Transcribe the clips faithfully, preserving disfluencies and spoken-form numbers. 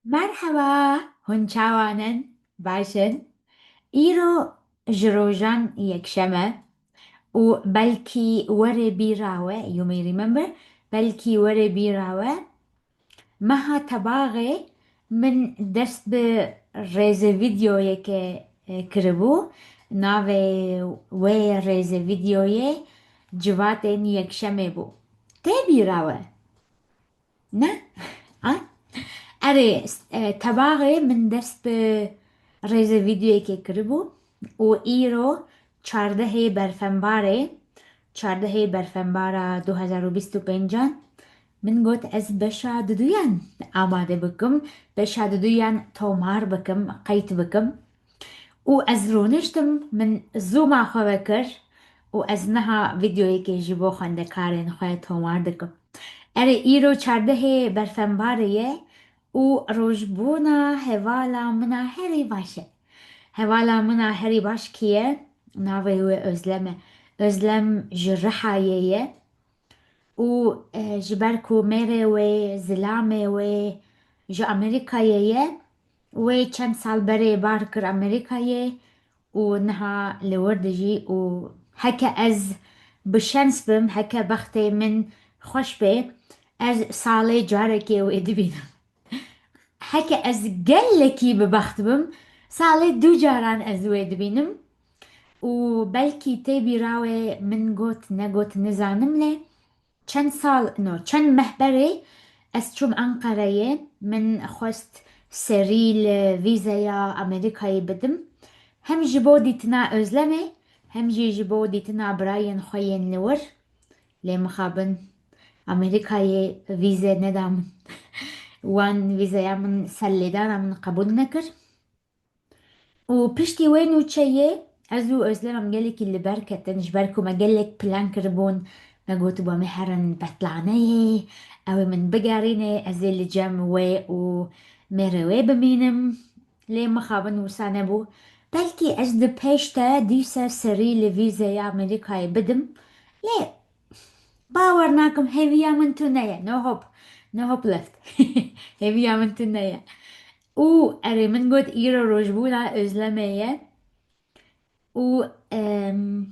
Merheba, hûn çawan in? Baş in? Îro ji rojan yekşem e û belkî werê bîra we, you may remember, belkî werê bîra we, meha Tebaxê min dest bi rêzevîdeoyeke, e, kiribû. Navê wê rêzevîdeoyê Civatên Yekşemê bû. Tê bîra we? Ne? A? Erê, e, Tebaxê min dest bi rêzevîdeoyekê kiribû û îro çardehê berfembarê, çardehê berfembara du hezar û bîst û pêncan min got ez beşa diduyan amade bikim, beşa diduyan tomar bikim, qeyd bikim. Û ez rûniştim, min Zoom-a xwe vekir û ez niha vîdeoyekê ji bo xwendekarên xwe tomar dikim. Erê, îro çardehê berfembarê ye û rojbûna hevala min a herî baş e. Hevala min a herî baş kî ye? Navê wê Özlem e. Özlem ji Rihayê ye. Û, e, ji ber ku mêrê wê, zilamê wê ji Amerîkayê ye, wê çend sal berê bar kir Amerîkayê û niha li wir dijî û heke ez bi şens bim, heke bextê min xweş bê, ez salê carekê wê dibînim. Heke ez gelekî bi bext bim, salê du caran ez wê dibînim. Û belkî tê bîra wê min got, negot, nizanim lê çend sal, no, çend meh berê ez çûm Enqereyê, min xwest serî li vîzeya Amerîkayê bidim. Hem ji bo dîtina Özlemê, hem jî ji bo dîtina birayên xwe yên li wir. Lê mixabin Amerîkayê vîze neda min. Wan vîzeya min ser lêdana min qebûl nekir. Û piştî wê nûçeyê ez û Özlem em gelekî li ber ketin, ji ber ku me gelek plan kiribûn, me gotibû em ê herin Betlaneyê, ew ê min bigerîne, ez ê li cem wê û mêrê wê bimînim. Lê mixabin wisa nebû. Belkî ez di pêş te dîse serî li vîzeya Amerîkayê bidim. Lê bawer nakim, hêviya min tune ye. No hope. No hope left. Hêviya min tune ye. Û erê, min got îro rojbûna Özlemê ye. Û, em,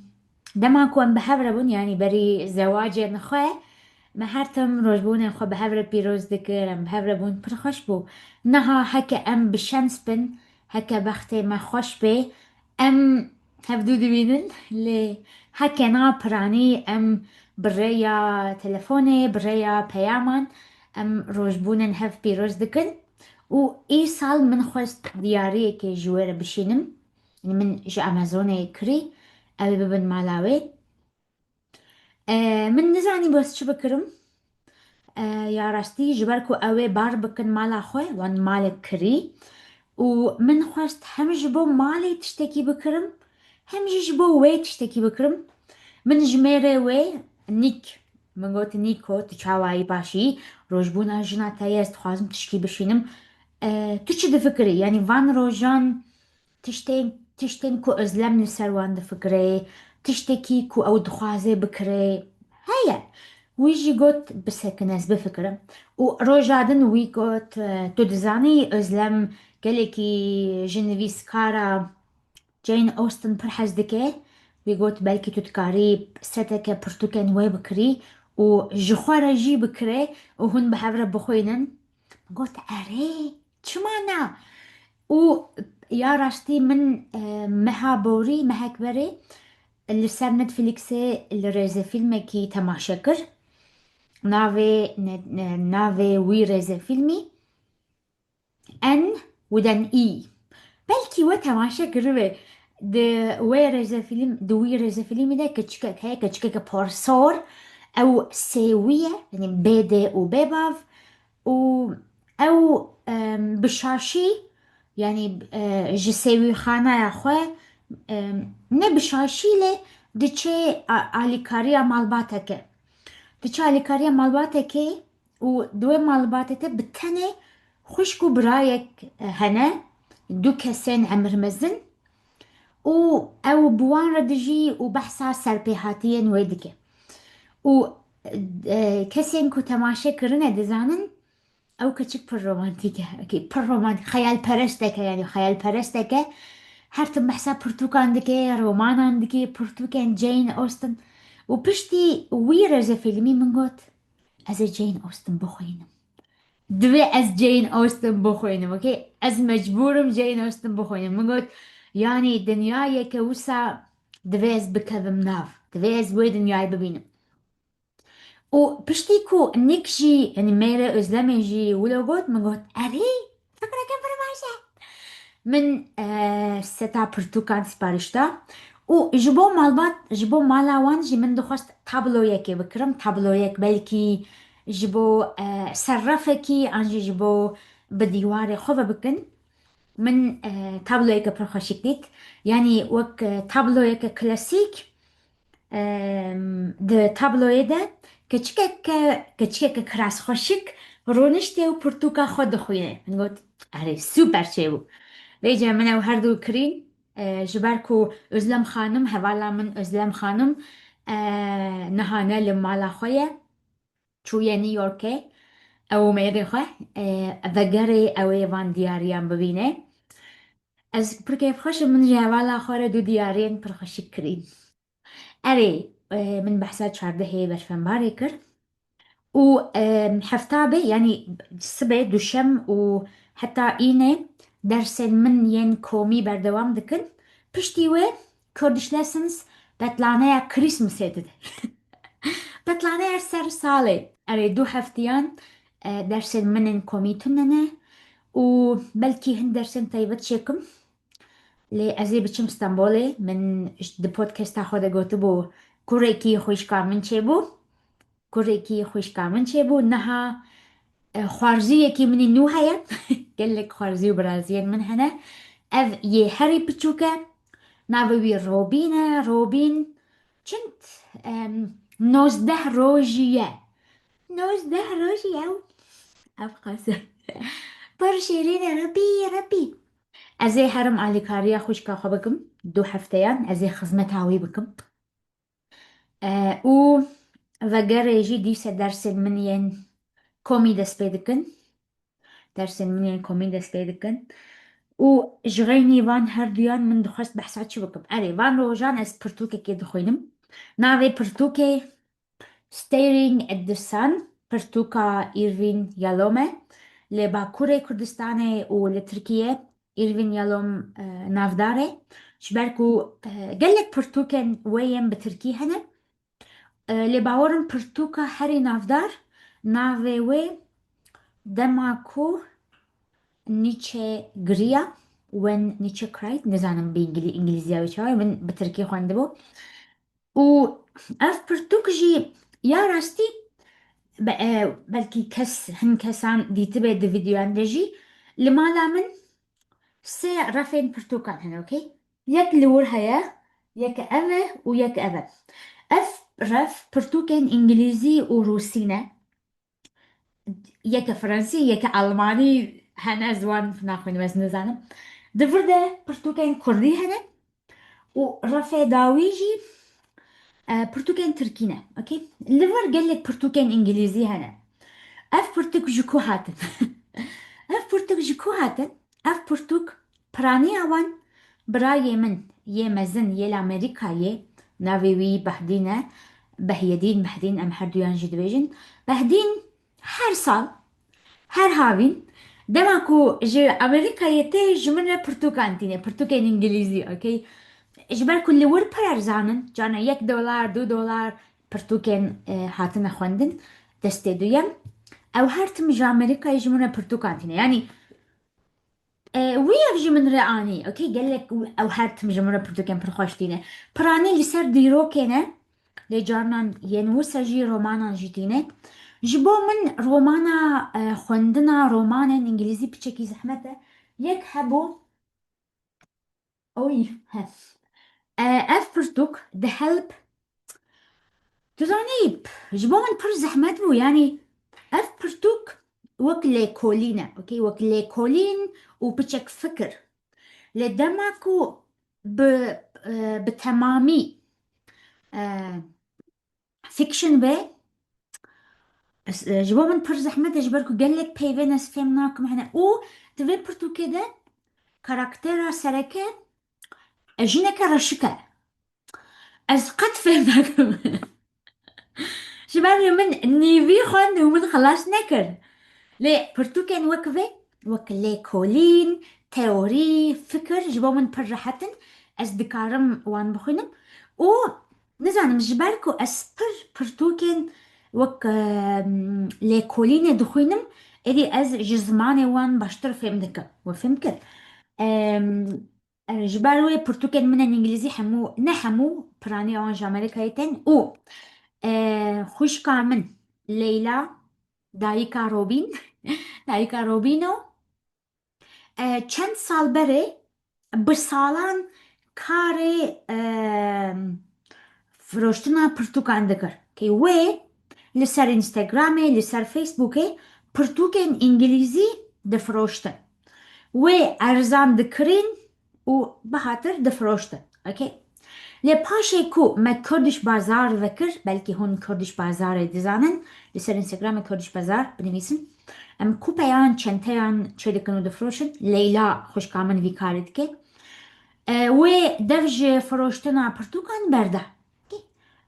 dema ku em bi hev re bûn, yanî berî zewacên xwe, me her tim rojbûnên xwe bi hev re pîroz dikir, em bi hev re bûn, pir xweş bû. Niha heke em bi şens bin, heke bextê me xweş bê, em hevdû dibînin, lê heke na piranî em bi rêya telefonê, bi rêya peyaman em rojbûnên hev pîroz dikin û îsal min xwest diyariyekê ji wê re bişînim. Yanî min ji Amazonê kirî, ew ê bibin mala wê. E, min nizanî bes çi bikirim. E, ya rastî ji ber ku ew ê bar bikin mala xwe, wan malek kirî. Û min xwest hem ji bo malê tiştekî bikirim, hem jî ji bo wê tiştekî bikirim. Min ji mêrê wê Nîk, min got, Nîko, tu çawa yî, baş î? Rojbûna jina te ye, ez dixwazim tişkî bişînim. E, tu çi difikirî? Yanî van rojan tiştên, tiştên ku Özlem li ser wan difikire, tiştekî ku ew dixwaze bikire, heye. Wî jî got, bisekin, ez bifikirim. Û roja din wî got, e, tu dizanî Özlem gelekî ji nivîskara Jane Austen pir hez dike. Wî got, belkî tu dikarî seteke pirtûkên wê bikirî û ji xwe re jî bikire û hûn bi hev re bixwînin. Got, erê, çima na? Û ya rastî min, e, meha borî, mehek berê li ser Netflixê li rêzefîlmekî temaşe kir. Navê, ne, ne, navê wî rêzefîlmî En widen î. Belkî we temaşe kiribe. Di wê rêzefîlm, di wî rêzefîlmî de keçikek heye, keçikeke porsor. Ew sêwî ye, yanî bê dê û bê bav. Û ew, em, bi şaşî, yanî, e, ji sêwîxanaya xwe, em, ne bi şaşî lê diçe a-, alîkariya malbateke. Diçe alîkariya malbateke û di wê malbatê de bi tenê xwişk û birayek, e, hene, du kesên emir mezin û ew bi wan re dijî û behsa serpêhatiyên wê dike. Û, e, kesên ku temaşe kirine dizanin, Ew keçik pir romantîk e. Okey, pir romantîk. Xeyalperestek e, yanî xeyalperestek e. Her tim behsa pirtûkan dike, romanan dike, pirtûkên Jane Austen. Û piştî wî rêzefîlmî min got, ez ê Jane Austen bixwînim. Divê ez Jane Austen bixwînim, okey? Ez mecbûr im Jane Austen bixwînim. Min got, yanî dinyayeke wisa divê ez bikevim nav. Divê ez wê dinyayê bibînim. Û piştî ku Nick jî, yanî mêrê Özlemê jî wilo got, min got, erê, fikreke pir baş e. Min, e, seta pirtûkan sipariş da. Û ji bo malbat, ji bo mala wan jî min dixwest tabloyekê bikirim. Tabloyek belkî ji bo, e, serrefekî an jî ji bo bi dîwarê xwe ve bikin. Min, e, tabloyeke pir xweşik dît. Yanî wek, e, tabloyeke klasîk, em, di tabloyê de keçikeke, keçikeke kiras xweşik rûniştê û pirtûka xwe dixwîne. Min got, erê, super çêbû. Vêce min ew her du kirîn, e, ji ber ku Özlem Xanim, hevala min Özlem Xanim, e, niha ne li mala xwe ye, çûye New Yorkê, ew û mêrê xwe, e, vegerê ew ê van diyariyan bibîne. Ez pir kêfxweş im, min ji hevala xwe re du diyariyên pir xweşik kirîn. Erê, e, min behsa çardehê berfenbarê kir. Û, e, hefta bê, yanî sibê, duşem û heta înê dersên min yên komî berdewam dikin. Piştî wê Kurdish Lessons betlaneya Christmasê dide. Betlaneya ser salê. Erê, du heftiyan, e, dersên min ên komî tune ne û belkî hin dersên taybet çêkim. Lê ez ê biçim Stenbolê. Min di podcasta xwe de gotibû, kurekî xwişka min çêbû. Kurekî xwişka min çêbû. Niha, e, xwarziyekî min î nû heye. Gelek xwarzî û biraziyên min hene. Ev yê herî piçûk e. Navê wî Robîn e. Robîn çend, em, nozdeh rojî ye. Nozdeh rojî ye. Ev qas e. Pir şîrîn e. Robî, Robî. Ez ê herim alîkariya xwişka xwe bikim. Du hefteyan ez ê xizmeta wî bikim. E, û vegerê jî dîse dersên min yên komî dest pê dikin. Dersên min yên komî dest pê dikin. Û ji xeynî van her duyan min dixwest behsa çi bikim. Erê, van rojan ez pirtûkekê dixwînim. Navê pirtûkê Staring at the Sun, pirtûka Irvin Yalom e. Li Bakurê Kurdistanê û li Tirkiyê Irvin Yalom, e, navdar e. Ji ber ku, e, gelek pirtûkên wê yên bi tirkî hene. E, lê bawer im pirtûka herî navdar, navê wê Dema ku Nietzsche giriya, When Nietzsche Cried, nizanim bi îngilî-, îngilîziya wê çawa ye, min bi tirkî xwendibû. Û ev pirtûk jî ya rastî be-, e, belkî kes, hin kesan dîtibe di vîdeoyan de jî, li mala min sê refên pirtûkan hene, okey? Yek li wir heye, yek ev e û yek ev e. Ev ref pirtûkên îngilîzî û rûsî ne. Yeke fransî, yeke almanî hene, ez wan naxwînim, ez nizanim. Di vir de pirtûkên kurdî hene û refê dawî jî, e, pirtûkên tirkî ne. Okey? Li vir gelek pirtûkên îngilîzî hene. Ev pirtûk ji ku hatin? Ev pirtûk ji ku hatin? Ev pirtûk piraniya wan birayê min yê mezin yê li Amerîkayê, navê wî Behdîn e, Behyedîn, Behdîn, em her duyan jî dibêjin. Behdîn her sal, her havîn, dema ku ji Amerîkayê tê, ji min re pirtûkan tîne, pirtûkên îngilîzî, okey? Ji ber ku li wir pir erzan in, carna yek dolar, du dolar pirtûkên, e, hatine xwendin, destê duyem. Ew her tim ji Amerîkayê ji min re pirtûkan tîne. Yanî, e, wî ev ji min re anî. Okey, gelek ew her tim ji min re pirtûkên pir xweş tîne. Piranî li ser dîrokê ne, lê carinan yên wisa jî romanan jî tîne. Ji bo min romana, e, xwendina romanên îngilîzî piçekî zehmet e. Yek hebû, oy, he. E, ev pirtûk, The Help, tu zanî, ji bo min pir zehmet bû. Yanî, ev pirtûk wek lêkolîn e, okey? Wek lêkolîn û piçek fikir. Lê dema ku bi, e, bi temamî, e, fiction be, Ez, e, ji bo min pir zehmet e, ji ber ku gelek peyvên ez fêm nakim hene. Û di vê pirtûkê de karaktera sereke, e, jineke reşik e. Ez qet fêm nakim. Ji ber min nîvî xwend û min xilas nekir. Lê pirtûkên wek vê, wek lêkolîn, teorî, fikir ji bo min pir rehet in. Ez dikarim wan bixwînim. Û nizanim, ji ber ku ez pir pirtûkên wek, em, lêkolînê dixwînim, êdî ez ji zimanê wan baştir fêm dikim. We fêm kir? Em, e, ji ber wê pirtûkên min ên îngilîzî hemû, ne hemû, piranî wan ji Amerîkayê tên. Û, e, xwişka min Leyla, dayika Robîn, dayika Robîno, e, çend sal berê bi salan karê, e, firoştina pirtûkan dikir. Kê wê li ser Instagramê, li ser Facebookê pirtûkên îngilîzî difiroştin. Wê erzan dikirîn û bihatir difiroştin. Okey. Lê paşê ku me Kurdish Bazar vekir, belkî hûn Kurdish Bazarê dizanin, li ser Instagramê Kurdish Bazar binivîsin. Em kupeyan, çenteyan çêdikin û difiroşin. Leyla xwişka min vî karê dike. E, wê dev ji firoştina pirtûkan berda.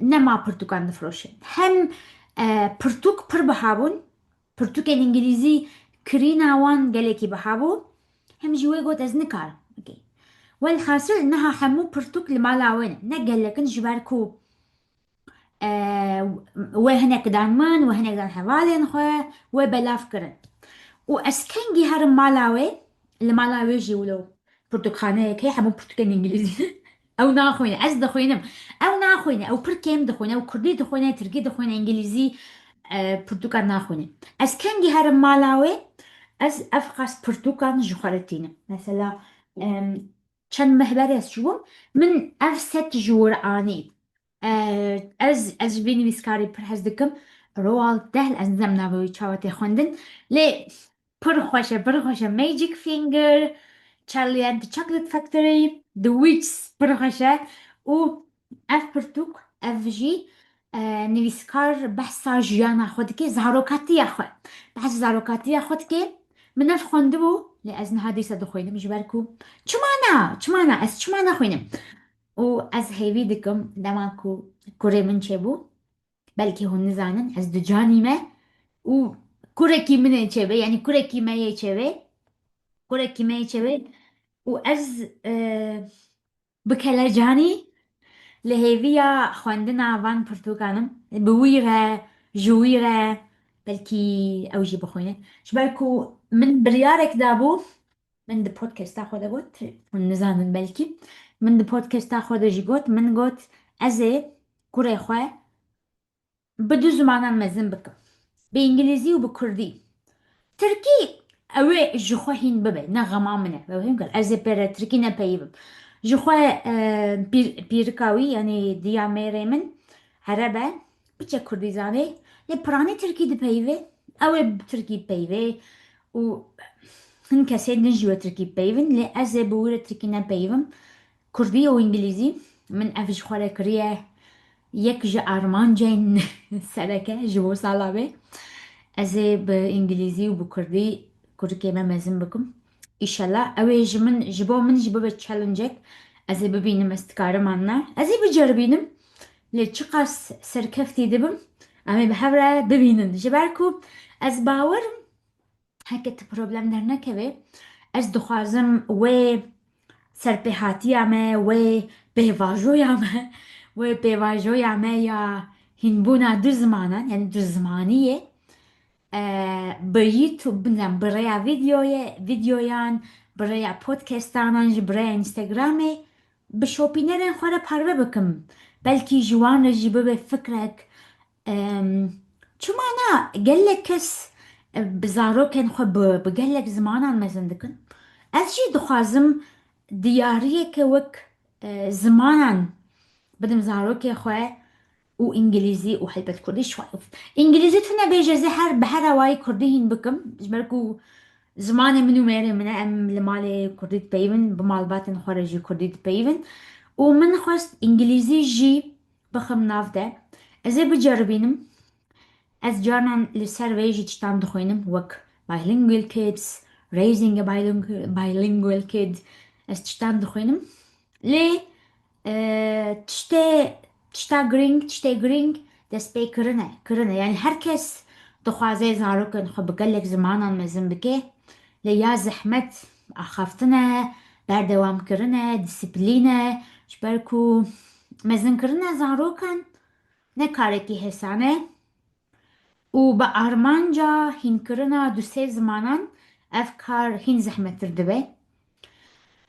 Nema pirtûkan difiroşin. Hem, e, pirtûk pir biha bûn, pirtûkên îngilîzî kirîna wan gelekî biha bû, hem jî wê got, ez nikarim. Okey. Welhasil, niha hemû pirtûk li mala wê ne. Ne gelek in, ji ber ku, e, wê hinek dan min, wê hinek dan hevalên xwe, wê belav kirin. Û ez kengî herim mala wê, li mala wê jî wilo pirtûkxaneyek heye, hemû pirtûkên îngilîzî. Ew naxwîne, ez dixwînim. Ew naxwîne, ew pir kêm dixwîne, ew kurdî dixwîne, tirkî dixwîne, îngilîzî, e, pirtûkan naxwîne. Ez kengî herim mala wê, ez ev qas pirtûkan ji xwe re tînim. Mesela, em, çend meh berê ez çûbûm, min ev set ji wir anî. E, ez, ez ji vî nivîskarî pir hez dikim. Roald Dahl, ez nizam navê wî çawa tê xwendin. Lê pir xweş e, pir xweş e. Magic Finger, Charlie and the Chocolate Factory, The Witches, pir xweş e. Û ev pirtûk, ev jî, e, nivîskar behsa jiyana xwe dike, zarokatiya xwe. Behs zarokatiya xwe dike. Min ev xwendibû, lê ez niha dîsa dixwînim, ji ber ku çima na, çima na, ez çima naxwînim? Û ez hêvî dikim, dema ku kurê min çêbû, belkî hûn nizanin, ez ducanî me û kurekî min ê çêbe, yanî kurekî me yê çêbe, kurekî me yê çêbe û ez, e, bi kelecanî li hêviya xwendina van pirtûkan im, bi wî re, ji wî re, belkî ew jî bixwîne. Ji ber ku min biryarek dabû, min di podcasta xwe de got, hûn nizanin belkî, min di podcasta xwe de jî got, min got, ez ê kurê xwe bi du zimanan mezin bikim. Bi îngilîzî û bi kurdî. Tirkî ew ê ji xwe hîn bibe, ne xema min e. Ew hîn kir, ez ê pê re tirkî nepeyivim. Ji xwe, e, pîr-, pîrika wî, yanî diya mêrê min, ereb e, piçek kurdî zanê, lê piranî tirkî dipeyive, ew ê bi tirkî bipeyive û hin kesên din jî wê tirkî bipeyivin, lê ez ê bi wî re tirkî nepeyivim. Kurdî û îngilîzî, min ev ji xwe re kiriye yek ji armancên sereke ji bo sala vê. Ez ê bi îngilîzî û bi kurdî kurikê me mezin bikim. Îşellah ew ê ji min, ji bo min jî bibe challenge-ek. Ez ê bibînim ez dikarim an ne. Ez ê biceribînim. Lê çiqas serkeftî dibim, em ê bi hev re bibînin. Ji ber ku ez bawer im, heke tu problem dernekeve, ez dixwazim wê serpêhatiya me, wê pêvajoya me, wê pêvajoya me ya hînbûna du zimanan, yanî du zimaniyê, e, bi YouTube, bi, bi rêya vîdeoyê, vîdeoyan, bi rêya podcastanan, ji bi rêya Instagramê, bi şopînerên xwe re parve bikim. Belkî ji wan re jî bibe fikrek. Em, çima na, gelek kes, e, bi zarokên xwe bi, bi gelek zimanan mezin dikin. Ez jî dixwazim diyariyeke wek, e, zimanan bidim zarokê xwe û îngilîzî û helbet kurdî şwa-, îngilîzî tune bêje, ez ê her, bi her awayî kurdî hîn bikim. Ji ber ku zimanê min û mêrê min e, em li malê kurdî dipeyivin, bi malbatên xwe re jî kurdî dipeyivin. Û min xwest îngilîzî jî bixim nav de. Ez ê biceribînim. Ez carnan li ser vê jî tiştan dixwînim, wek Bilingual Kids, Raising a Bilingual, Bilingual Kid, ez tiştan dixwînim. Lê, e, tiştê, tişta girîng, tiştê girîng destpêkirin e, kirin e. Yani her kes dixwaze zarokên xwe bi gelek zimanan mezin bike. Lê ya zehmet axaftin e, berdewamkirin e, disiplîn e. Ji ber ku mezinkirina zarokan ne karekî hêsan e. Û bi armanca hînkirina du sê zimanan ev kar hîn zehmettir dibe.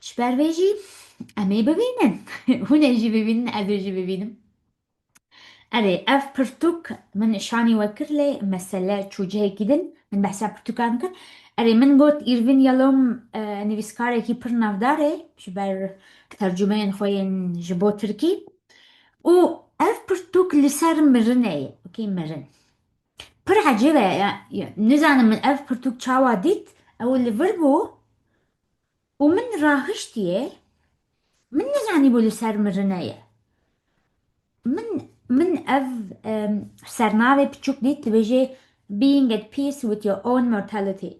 Ji ber vê jî em ê bibînin. Hûn ê jî bibînin, ez ê jî bibînim. Erê, ev pirtûk min şanî we kir lê mesele çû cihekî din. Min behsa pirtûkan kir. Erê, min got Irvin Yalom, e, nivîskarekî pir navdar e ji ber tercumeyên xwe yên ji bo tirkî. Û ev pirtûk li ser mirinê ye. Okey, mirin. Pir ecêb e. Ya, ya, nizanim min ev pirtûk çawa dît. Ew li vir bû û min rahiştiye. Min nizanîbû li ser mirinê ye. Min, min ev, em, sernavê piçûk dît, dibêje Being at peace with your own mortality.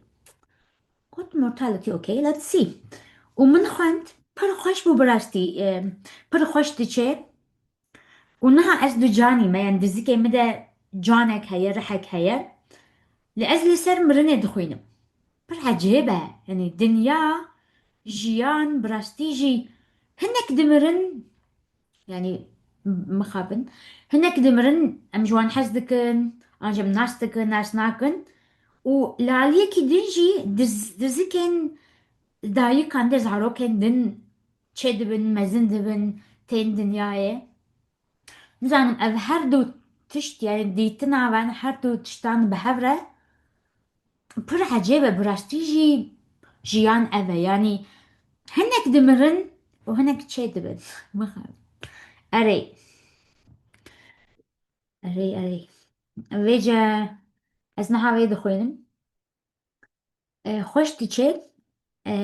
Got mortality, okay, let's see. Û min xwend, pir xweş bû bi rastî, em, pir xweş diçe. Û niha ez du canî me, yani dizikê min de canek heye, rihek heye. Lê ez li ser mirinê dixwînim. Pir ecêb e. Yani dinya, jiyan, bi rastî jî hinek dimirin, yani mixabin. Hinek dimirin, em ji wan hez dikin, an jî em nas dikin, nas nakin. Û li aliyekî din jî diz-, dizikên dayikan de zarokên din çêdibin, mezin dibin, tên dinyayê. Nizanim, ev her du tişt, yani dîtina van her du tiştan bi hev re pir ecêb e, bi rastî jî jiyan ev e. Yani hinek dimirin û hinek çêdibin. Erê. Erê, erê. Vêce ez niha vê dixwînim. E, xweş diçe. E,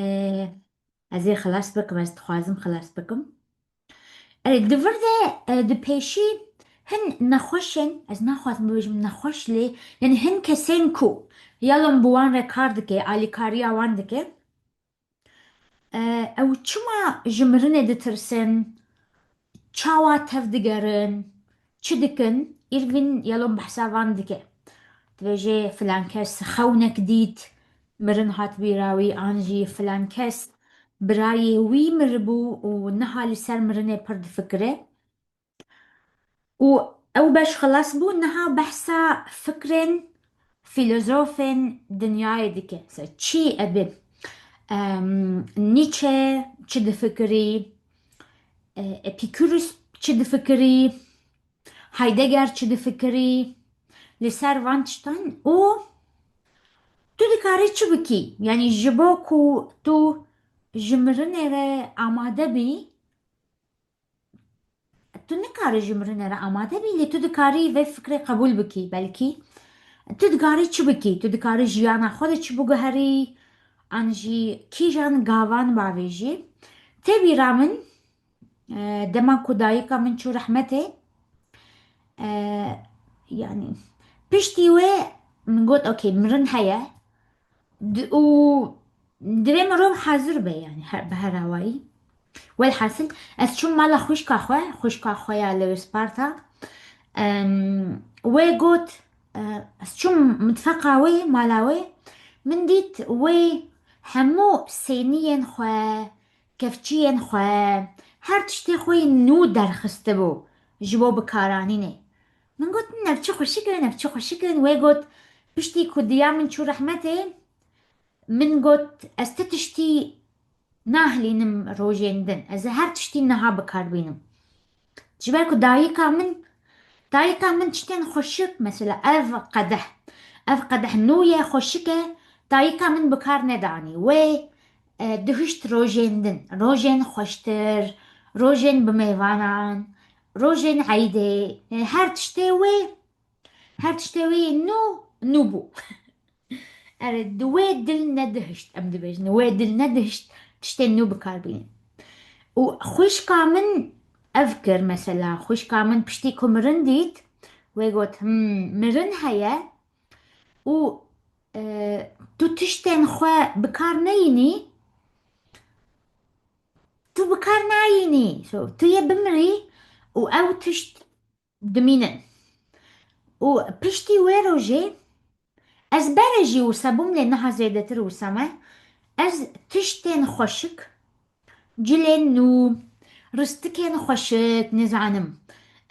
ez ê xilas bikim, ez dixwazim xilas bikim. E, di vir de, e, di pêşî hin nexweşên, ez naxwazim bibêjim nexweş lê, yani hin kesên ku Yalom bi wan re kar dike, alîkariya wan dike. E, ew çima ji mirinê ditirsin? Çawa tevdigerin? Çi dikin? Irvin Yalom behsa van dike. Dibêje filan kes xewnek dît, mirin hat bîra wî, an jî filan kes birayê wî miribû û niha li ser mirinê pir difikire. Û ew beş xilas bû, niha behsa fikrên fîlozofên dinyayê dike. Mesela çi ebe, em, Nietzsche çi difikirî, e, Epicurus çi difikirî, Heidegger çi difikirî, li ser van tiştan û tu dikarî çi bikî? Yani ji bo ku tu ji mirinê re amade bî, tu nikarî ji mirinê re amade bî, lê tu dikarî vê fikrê qebûl bikî belkî. Tu dikarî çi bikî? Tu dikarî jiyana xwe de çi biguherî? An jî kîjan gavan bavêjî? Tê bîra min, e, dema ku dayika min çû rehmetê, e, yani piştî wê min got, okey, mirin heye. Di-, û divê mirov hazir be, yani her, bi her awayî. Welhasil, ez çûm mala xwişka xwe, xwişka xwe ya li Sparta. Em, wê got, e, ez çûm mitfeqa wê, mala wê, min dît wê hemû sêniyên xwe, kevçiyên xwe, her tiştê xwe yê nû derxistibû ji bo bikaranînê. Min got, "Ev çi xweşik in, ev çi xweşik in." Wê got, piştî ku diya min çû rehmetê, min got, "Ez ti tiştî nahilînim rojên din. Ez ê her tiştî niha bi kar bînim." Ji ber ku dayika min, dayika min tiştên xweşik, mesela ev qedeh, ev qedeh nû ye, xweşik e, dayika min bi kar nedanî. Wê, e, dihişt rojên din, rojên xweştir, rojên bi mêvanan, rojên eydê, yani her tiştê wê, her tiştê wê nû, nû bû. Erê, di wê dil nedihişt, em dibêjin, wê dil nedihişt tiştên nû bi kar bînin. Û xwişka min ev kir, mesela, xwişka min piştî ku mirin dît, Wê got, hmm, mirin heye û, e, tu tiştên xwe bi kar neyînî, tu bi kar nayînî. So, tu yê bimirî û ew tişt dimînin. Û piştî wê rojê ez berê jî wisa bûm, lê niha zêdetir wisa me. Ez tiştên xweşik, cilên nû, ristikên xweşik, nizanim,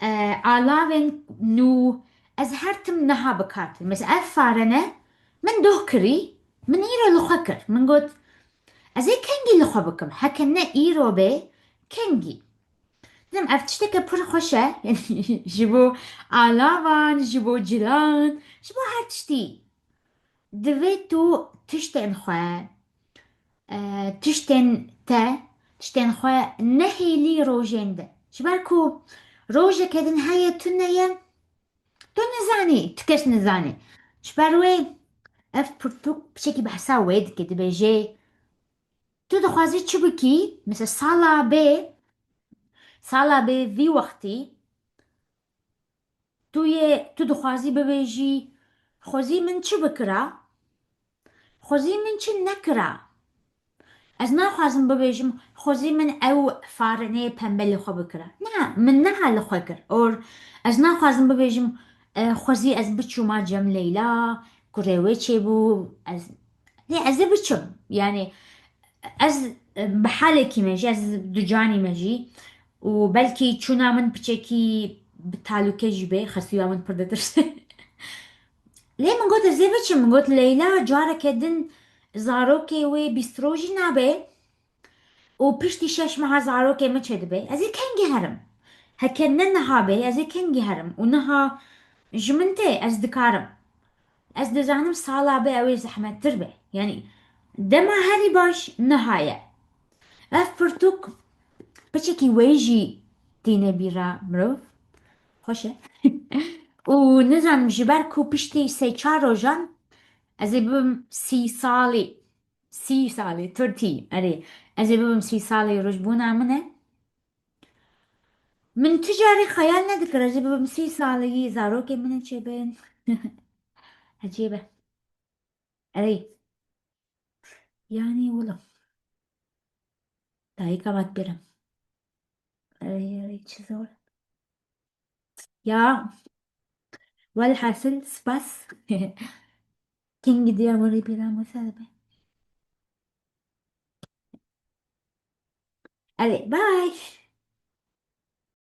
e, alavên nû, ez her tim niha bi kar tînim. Mesela ev fare ne, min doh kirî, min îro li xwe kir. Min got, ez ê kengî li xwe bikim? Heke ne îro bê, kengî? Didim, ev tişteke pir xweş e. Ji bo alavan, ji bo cilan, ji bo her tiştî. Divê tu tiştên xwe, e, tiştên te, tiştên xwe nehêlî rojên din. Ji ber ku rojeke din heye tune ye, tu nizanî, tu kes nizanî. Ji ber wê ev pirtûk piçekî behsa wê dike, dibêje, tu dixwazî çi bikî? Mesela sala bê, sala bê vî wextî tu yê, tu dixwazî bibêjî, xwezî min çi bikira? Xwezî min çi nekira? Ez naxwazim bibêjim, xwezî min ew fareneyê pembe li xwe bikira. Na, min niha li xwe kir. Or, ez naxwazim bibêjim, e, xwezî ez biçûma cem Leyla, kurê wê çêbû, ez, lê ez ê biçim. Yani, ez, e, bi halekî me jî, ez ducanî me jî û belkî çûna min piçekî bi talûke jî bê, Xesûya min pir ditirse. Lê min got, ez ê biçim. Min got, Leyla, careke din zarokê wê bîst rojî nabe û piştî şeş meha zarokê min çêdibe. Ez ê kengî herim? Heke ne niha bê, ez ê kengî herim? Û niha ji min tê, ez dikarim. Ez dizanim sala bê ew ê zehmettir be. Yani dema herî baş niha ye. Ev pirtûk piçekî wê jî tîne bîra mirov. Xweş e. Û nizanim ji ber ku piştî sê çar rojan ez ê bibim sî salî. Sî salî, tu tî, erê. Ez ê bibim sî salî, rojbûna min e. Min tu carî xeyal nedikir ez ê bibim sî salî, zarokê min ê çêbin. Ecêb e. Erê. Yani wilo. Dayika me dipirim. Erê, erê, çi zor. Ya. Welhasil, spas. Kengî diya min rê pêra wisa dibe. Erê, bye.